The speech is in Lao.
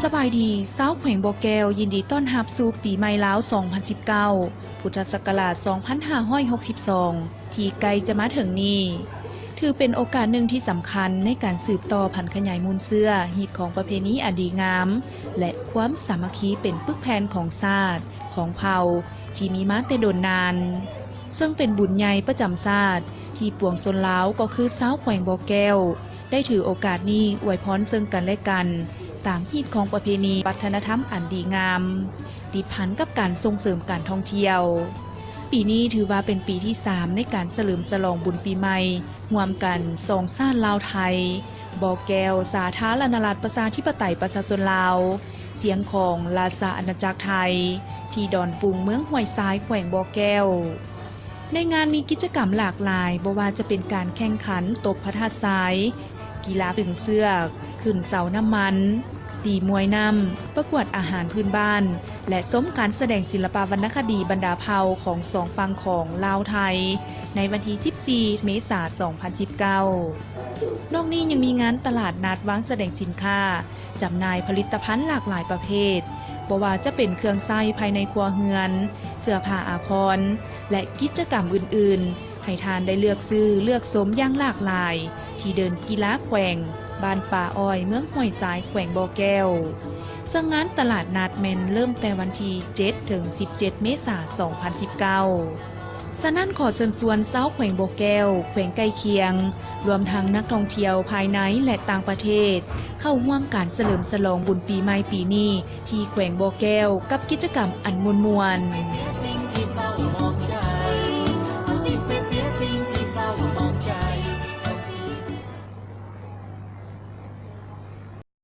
ສະບາຍດີ ຊາວແຂວງບໍ່ແກ້ວ ຍິນດີຕ້ອນຮັບສູ່ປີໃໝ່ລາວ ສອງພັນສິບເກົ້າ ພຸດທະສັກກະລາດ ສອງພັນຫ້າຮ້ອຍຫົກສິບສອງ ທີ່ໃກ້ຈະມາເຖິງນີ້. ຖືເປັນໂອກາດໜຶ່ງທີ່ສຳຄັນໃນການສືບຕໍ່ຜັນຂະຫຍາຍມູນເຊື້ອຮີດຄອງປະເພນີອັນດີງາມ ແລະ ຄວາມສາມັກຄີເປັນປຶກແຜ່ນຂອງຊາດ, ຂອງເຜົ່າ ທີ່ມີມາແຕ່ດົນນານ, ເຊິ່ງເປັນບຸນໃຫຍ່ປະຈຳຊາດ ທີ່ປວງຊົນລາວ ກໍຄືຊາວແຂວງບໍ່ແກ້ວ ໄດ້ຖືໂອກາດນີ້ອວຍພອນເຊິ່ງກັນແລະກັນ ຕາມຮີດຄອງປະເພນີວັດທະນະທຳອັນດີງາມ ຕິດພັນກັບການສົ່ງເສີມການທ່ອງທ່ຽວ. ປີນີ້ຖືວ່າເປັນປີທີສາມໃນການສະເຫຼີມສະຫຼອງບຸນປີໃໝ່ຮ່ວມກັນສອງຊາດລາວ-ໄທ, ບໍ່ແກ້ວ ສາທາລະນະລັດປະຊາທິປະໄຕປະຊາຊົນລາວ, ຊຽງຂອງ ລາຊະອານາຈັກໄທ ທີ່ດອນປຸງ ເມືອງຫ້ວຍຊາຍ ແຂວງບໍ່ແກ້ວ. ໃນງານມີກິດຈະກຳຫຼາກຫຼາຍ, ບໍ່ວ່າຈະເປັນການແຂ່ງຂັນຕົບພະທາດຊາຍ, ກິລາດຶງເຊືອກ, ຂຶ້ນເສົານ້ຳມັນ, ຕີມວຍນ້ຳ, ປະກວດອາຫານພື້ນບ້ານ ແລະ ຊົມການສະແດງສິລະປະວັນນະຄະດີບັນດາເຜົ່າຂອງສອງຝັ່ງຂອງລາວ-ໄທ ໃນວັນທີສິບສີ່ ເມສາ ສອງພັນສິບເກົ້າ. ນອກນີ້ຍັງມີງານຕະຫຼາດນັດວາງສະແດງສິນຄ້າ, ຈຳໜ່າຍຜະລິດຕະພັນຫຼາກຫຼາຍປະເພດ, ບໍ່ວ່າຈະເປັນເຄື່ອງໃຊ້ພາຍໃນຄົວເຮືອນ, ເສື້ອຜ້າອາພອນ ແລະ ກິດຈະກຳອື່ນໆ ໃຫ້ທ່ານໄດ້ເລືອກຊື້ເລືອກຊົມຢ່າງຫຼາກຫຼາຍ ທີ່ເດີ່ນກິລາແຂວງ ບ້ານປ່າອ້ອຍ ເມືອງຫ້ວຍຊາຍ ແຂວງບໍ່ແກ້ວ. ເຊິ່ງງານຕະຫຼາດນັດແມ່ນເລີ່ມແຕ່ວັນທີເຈັດ ເຖິງ ສິບເຈັດ ເມສາ ສອງພັນສິບເກົ້າ. ສະນັ້ນ ຂໍເຊີນຊວນຊາວແຂວງບໍ່ແກ້ວ, ແຂວງໃກ້ຄຽງ, ລວມທັງນັກທ່ອງທ່ຽວພາຍໃນ ແລະ ຕ່າງປະເທດ ເຂົ້າຮ່ວມການສະເຫຼີມສະຫຼອງບຸນປີໃໝ່ປີນີ້ ທີ່ແຂວງບໍ່ແກ້ວ ກັບກິດຈະກຳອັນມ່ວນໆ.